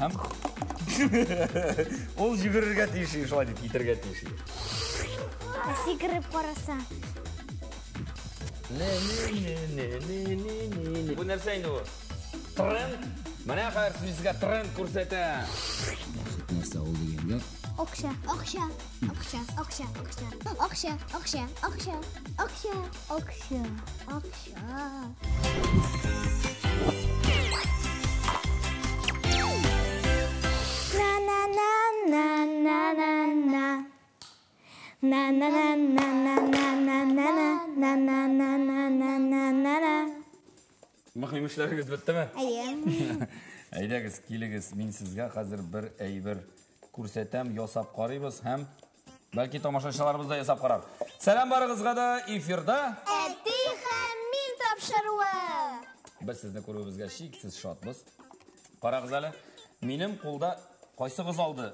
Һәм ул йөгерергә тиеш, шулай дип китергә тиеш. Сикереп караса. Не. Бу нәрсә инде бу? Тренд. Менә хәзер сезгә тренд күрсәтә. Бәхет нәрсә ул дигәнгә? Акча, акча, акча, акча, акча, акча, акча, акча, акча, акча, акча. На на на на на на на. На на на на на на на на на на на на на на на на. Мөһим эшләрегез беттеме? Әйе. Әйдәгез, килегез, мин сезгә хәзер бер әйбер күрсәтәм, ясап карыйбыз һәм бәлки тамашачыларыбыз да ясап карар. Сәлам барыгызга да эфирда. Әти һәм мин тапшыруы. Без сезне күрүебезгә чиксез шатбыз. Карагыз әле, минем кулда кайсыгыз алды?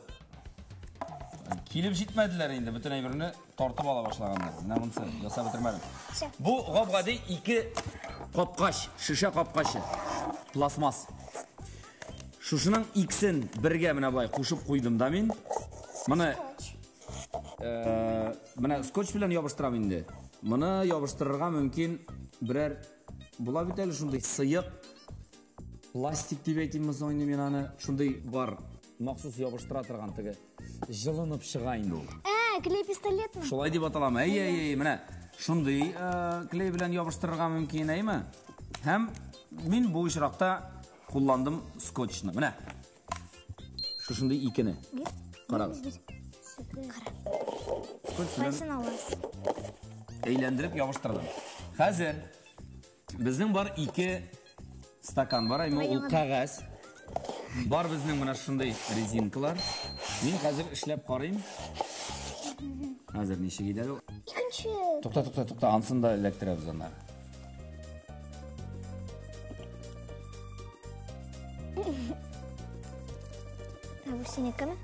Килеп җитмәделәр инде, бөтен әйберне тартып ала башлаганнар. Менә монысы ясап бетермәдем. Бу гап-гади ике капкач, шешә капкачы. Пластмасс. Шушының икесен бергә менә болай кушып куйдым да мин. Моны менә скотч белән ябыштырам инде. Моны ябыштырырга мөмкин берәр була бит әле шундый сыек пластик дип әйтимме соң инде мин аны, шундый бар, махсус ябыштыра торган теге җылынып чыга инде ул. Клей пистолетмы? Шулай дип аталамы? Әй, әй, әй, менә шундый клей белән ябыштырырга мөмкин, әйме? Һәм мин бу очракта кулландым скотчны. Менә шушындый икене. Карагыз. Скотч белән Кайсын аласыз? әйләндереп ябыштырдым. Хәзер безнең бар ике стакан бар, әйме, ул кәгазь. Бар безнең менә шундый резинкалар. Мин хәзер эшләп карыйм. Хәзер ничек иде әле ул? Икенче. Тукта, тукта, тукта, ансын да эләктерәбез аннары. Ә бу синекеме?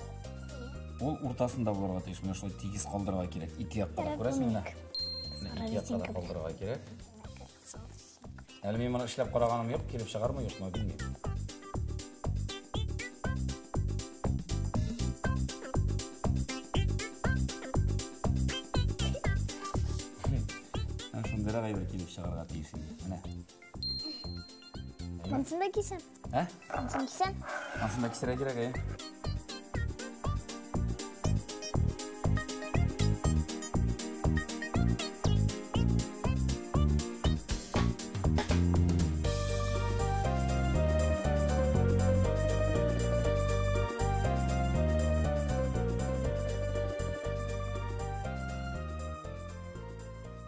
Ул уртасында булырга тиеш. Менә шулай тигез калдырырга кирәк. Ике якка да, күрәсеңме менә? Менә ике якка да калдырырга кирәк. Әле мин моны эшләп караганым юк, килеп чыгармы, юкмы, белмим. Ә шундыйрак әйбер килеп чыгарга тиеш инде. Менә. Монысын да кисәм. Ә? Монысын кисәм. Монысын да кисәргә кирәк, әйе.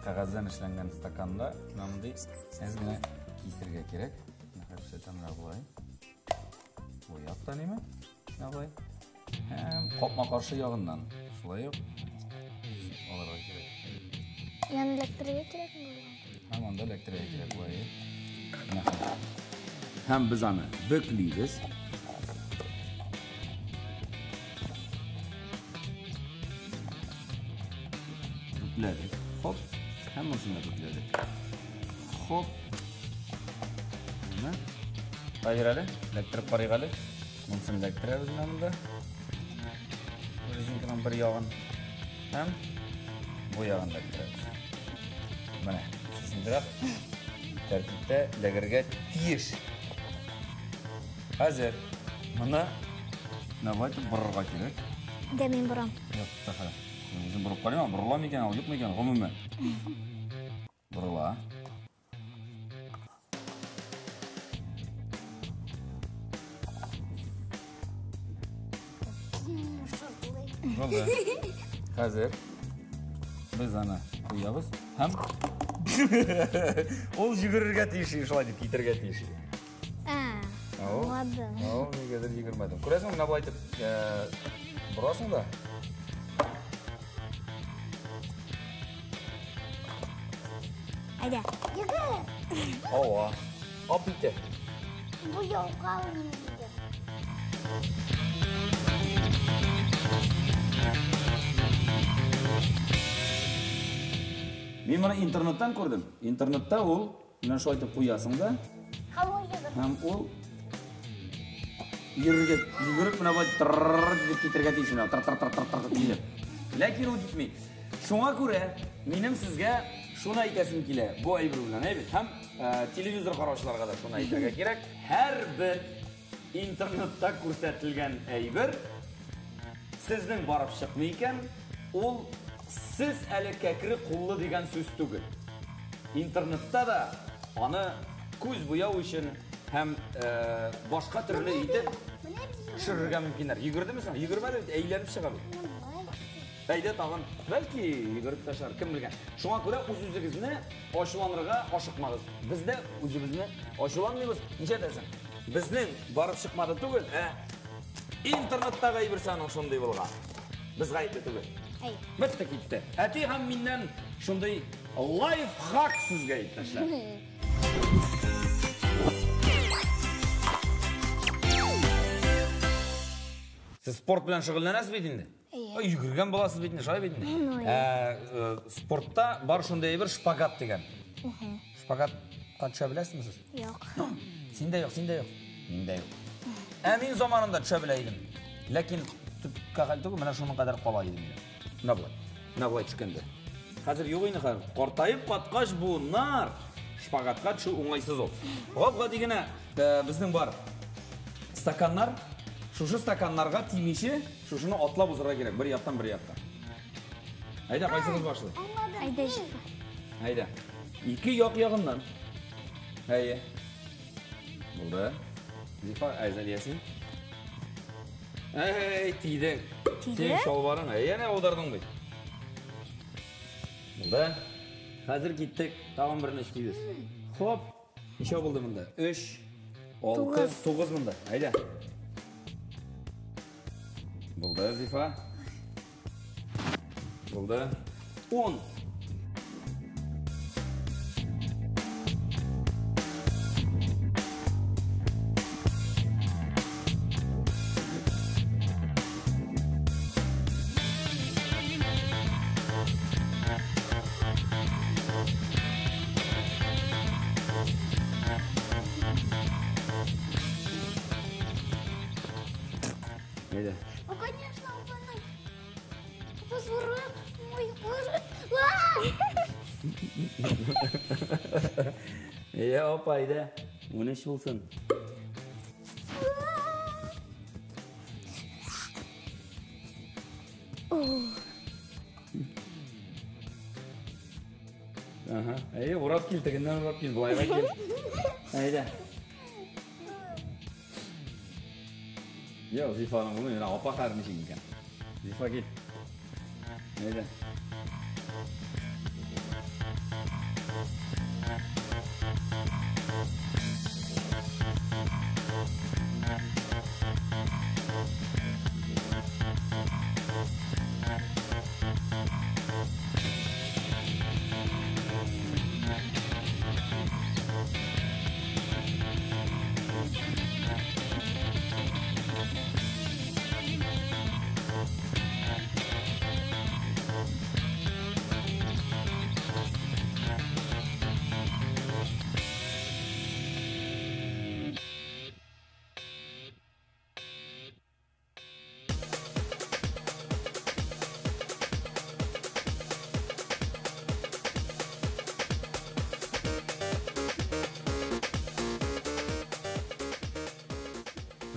Кәгазьдән эшләнгән стаканда мондый әз генә кисергә кирәк. Менә күрсәтәм менә болай. Бу яктан име? Менә болай. Һәм капма-каршы ягыннан шулай ук алырга кирәк. Яны эләктерергә кирәкме булган? Һәм анда эләктерергә кирәк болай. Менә. Һәм без аны бөклибез. Бөкләдек. Хоп. Һәм монысын да бөкләдек. Хоп. Менә. Хәзер әле, эләктереп карыйк әле. Монысын эләктерәбез менә монда. Резинканың бер ягын һәм бу ягын эләктерәбез. Менә, шушындыйрак тәртиптә эләгергә тиеш. Хәзер моны давайте борырга кирәк. Дә мин борам. Юк, тәхә. Мин үзем борып карыйм, борыла микән, ул юк микән, гомумән. Борыла. Булды. Хәзер без аны куябыз һәм ул йөгерергә тиеш, шулай дип китергә тиеш. Аңладым. Ау, нигәдер йөгермәдем. Күрәсең, менә болай итеп борасың да. Әйдә. Йөгер. Ава. Ап итә. Бу ялкау ниндидер. Мин моны интернеттан күрдем. Интернетта ул менә шулай итеп куясың да. Һәм ул йөгер. Һәм ул Йөрергә, йөгереп менә болай тыр дип китергә тиеш менә, тыр тыр тыр тыр тыр дип. Ләкин ул китми. Шуңа күрә минем сезгә шуны әйтәсем килә бу әйбер белән, әйбит. Һәм телевизор караучыларга да шуны әйтергә кирәк. Һәрбер интернетта күрсәтелгән әйбер сезнең барып чыкмый икән, ул сез әле кәкре куллы дигән сүз түгел. Интернетта да аны күз буяу өчен һәм башка төрле итеп төшерергә мөмкиннәр. Йөгердеме соң? Йөгермәде бит, әйләнеп чыга бит. Әйдә тагын, бәлки йөгереп ташлар, кем белгән. Шуңа күрә үз-үзегезне ачуланырга ашыкмагыз. Без дә үзебезне ачуланмыйбыз. Ничә әйтәсең? Безнең барып чыкмады түгел, ә интернеттагы әйбер аның шундый булган. Без гаепле түгел. Бетте китте. Әти һәм миннән шундый лайфхак сезгә иптәшләр. Сез спорт белән шөгыльләнәсез бит инде? Әйе. Йөгергән буласыз бит инде, шулай бит инде? Спортта бар шундый әйбер шпагат дигән. Шпагатка төшә беләсезме сез? Юк. Син дә юк, син дә юк. Мин дә юк. Ә мин заманында төшә белә идем. Ләкин төпкә хәл түгел, менә шуның кадәр кала идем мин. Менә болай. Менә болай төшкәндә. Хәзер юк инде хәзер. Картаеп каткач буыннар шпагатка төшү уңайсыз ул. Гап-гади генә безнең бар стаканнар. Шушы стаканнарга тимичә, шушыны атлап узарга кирәк, бер яктан бер якка. Әйдә, кайсыгыз башлый? Әйдә, Зифа. Әйдә. Ике як ягыннан. Әйе. Булды. Зифа, Айзалия син. Әй, тидең. Тиде? Син чалбарың, әй, әнә аудардың бит. Булды. Хәзер киттек. Тагын берне эшлибез. Хоп. Ничә булды монда? 3, 6, Тугыз. 9 монда. Әйдә. Булды, Зифа. Булды. 10. Әйдә. Ну, конечно, позворот мой город. Әйдә, опа, әйдә. 13 булсын. Ага. Әйдә, урап кил, тегеннән урап кил, болайга кил. Әйдә. Йо, Зифаның булмый, менә апа хәзер ничек икән. Зифа кил. Әйдә.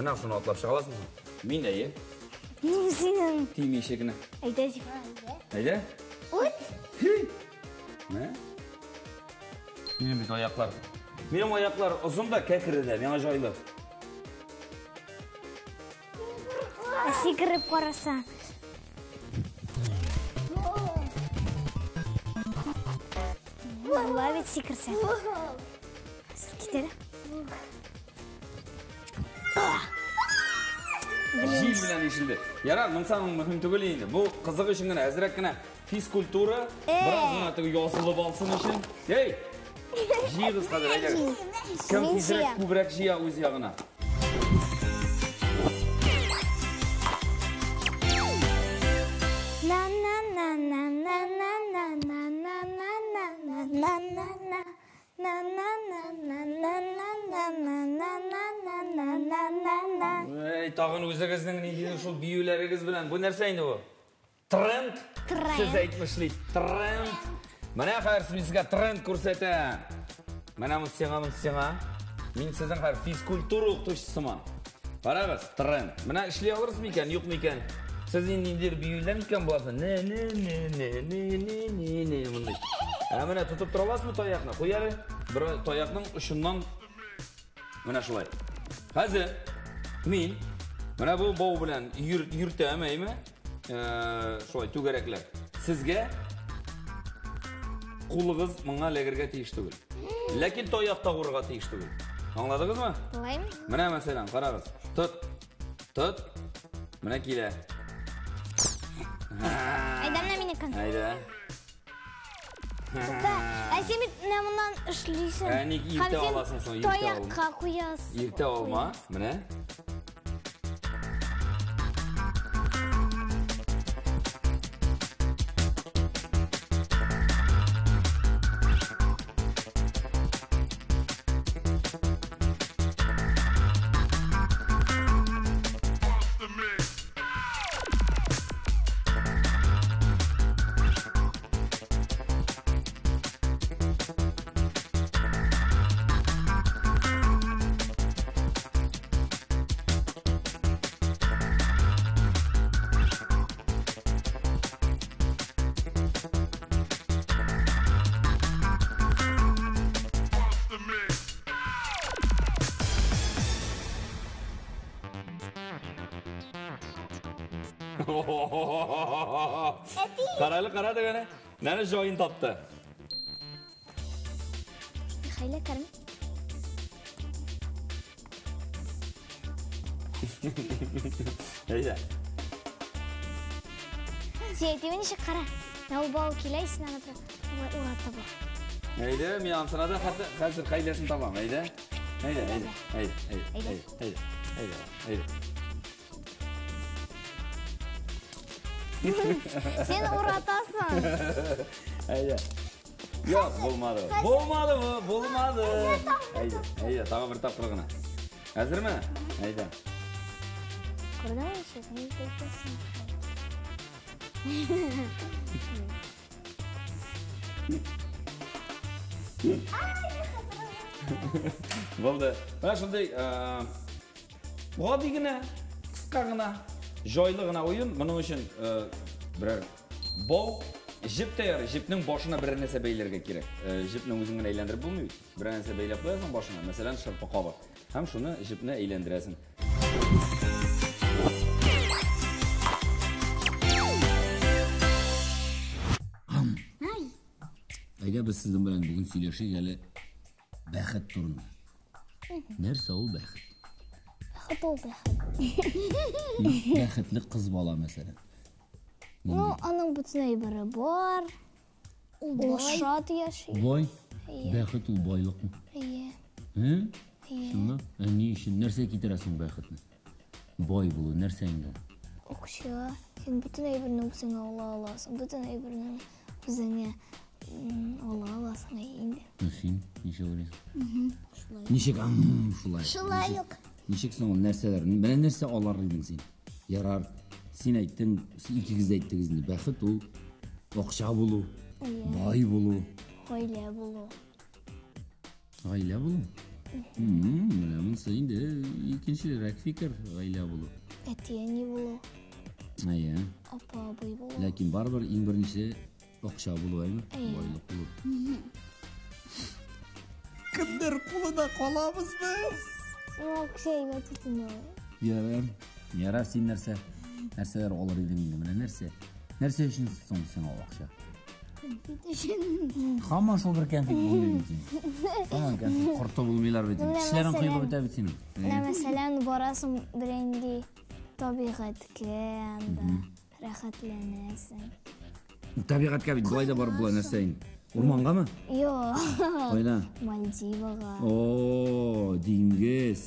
Менә шуны атлап чыга аласыңмы? Мин әйе. Мин синең. Тимичә генә. Әйдә, Зифа. Әйдә. Үт. Мә. Минем бит аяклар. Минем аяклар озын да кәкре дә, миңа җайлы. Сикереп караса. Була бит сикерсә. Хәзер китә. Җил белән ишелде. Ярар, монысы аның мөһим түгел инде. Бу кызык өчен генә, әзрәк кенә физкультура, бераз гына теге язылып алсын өчен. Эй! Җыегыз хәзер, әйдәгез. Кем Мин тизрәк, җыям. күбрәк җыя үз ягына. На на на на на на на на на на на на на на на На на на на на на на на на на на на на на на. Әй, тагын үзегезнең ниндидер шул биюләрегез белән. Бу нәрсә инде бу? Тренд? Тренд. Сез әйтмешли, тренд. Менә хәзер мин сезгә тренд күрсәтәм. Менә бу сиңа, бу сиңа. Мин сезнең хәзер физкультура укытучысымын. Карагыз, тренд. Менә эшли алырсыз микән, юк микән? Сез инде ниндидер биюләр икән буласыз. Не, не, не, не, не, не, не, не, мондый. Ә менә тотып тора аласызмы таякны? Куй әле. Бер таякның очыннан менә шулай. Хәзер мин менә бу бау белән йөртәм, әйме? Шулай түгәрәкләп. Сезгә кулыгыз моңа эләгергә тиеш түгел. Ләкин таяк та урырга тиеш түгел. Аңладыгызмы? Аңлыйм. Менә мәсәлән, карагыз. Тот. Тот. Менә килә. Әйдә менә минекен. Әйдә. Тукта, ә син бит менә моннан эшлисең. Ә ник иртә аласың соң? Иртә алма. Таякка куясың. Иртә алма. Менә. Каралы, кара дигәне. Нәне җаен тапты. Хәйлә кәрм. Әйдә. Син әйтеме ничек кара? Менә ул бау килә, син аны бер урап таба. Әйдә, мин ансына да хәтта хәзер хәйләсен табам. Әйдә. Әйдә, әйдә, әйдә, әйдә, әйдә, әйдә, әйдә. Син уратасың. Әйдә. Юк, булмады. Булмады бу, булмады. Әйдә, әйдә, тагы бер тапкыр гына. Әзерме? Әйдә. Күрдеңме ничек? Ничек әйтәсең? Булды. Менә шундый гади генә, кыска гына, җайлы гына уен. Моның өчен берәр бау, җеп тә ярый. Җепнең башына берәр нәрсә бәйләргә кирәк. Җепне үзең генә әйләндереп булмый бит. Берәр нәрсә бәйләп куясың башына, мәсәлән, шырпы кабы. Һәм шуны җепне әйләндерәсең. Әйдә без сезнең белән бүген сөйләшик әле бәхет турында. Нәрсә ул бәхет? Бәхет ул бәхет. Бәхетле кыз бала, мәсәлән. Ну, аның бөтен әйбере бар. Ул шат яши. Бай? Бәхет ул байлыкмы? Әйе. Ә? Чынлап? Ә ни өчен? Нәрсә китерә соң бәхетне? Бай булу нәрсә инде? Акча. Син бөтен әйберне үзеңә ала аласың. Бөтен әйберне үзеңә ала аласың инде. Ну, син ничек уйлыйсың? Шулай. Ничек? Шулай. Шулай ук. Ничек соң ул нәрсәләр? Менә нәрсә алар идең син? Ярар, син әйттең, син икегез дә әйттегез инде. Бәхет ул акча булу, бай булу. Гаилә булу. Гаилә булу? Менә монысы инде икенчерәк фикер, гаилә булу. Әти-әни булу. Әйе. Апа, абый булу. Ләкин барыбер иң беренче акча булу, әйме? Әйе. Байлык булу. Кемнәр кулына калабыз без? Акча әйбәт бит инде. Ярар. Ярар, син нәрсә? Нәрсәләр алыр идең инде? Менә нәрсә? Нәрсә өчен соң сиңа акча? Кәнфит өчен. Һаман шул бер кәнфит булмый бит инде. Һаман кәнфит корты булмыйлар бит инде. Менә Тешләрең коелып мәсәлән, бетә бит синең. Менә мәсәлән, барасың бернинди табигатькә, анда рәхәтләнәсең. Табигатькә бит болай да барып була нәрсә инде. Урмангамы? Юк. Кайда? Мальдивага. О, диңгез,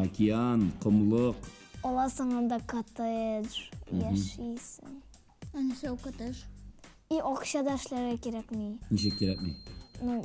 океан, комлык. Аласың анда коттедж, яшисең. Анысы ул коттедж. И акча да эшләргә кирәкми. Ничек кирәкми? Ну,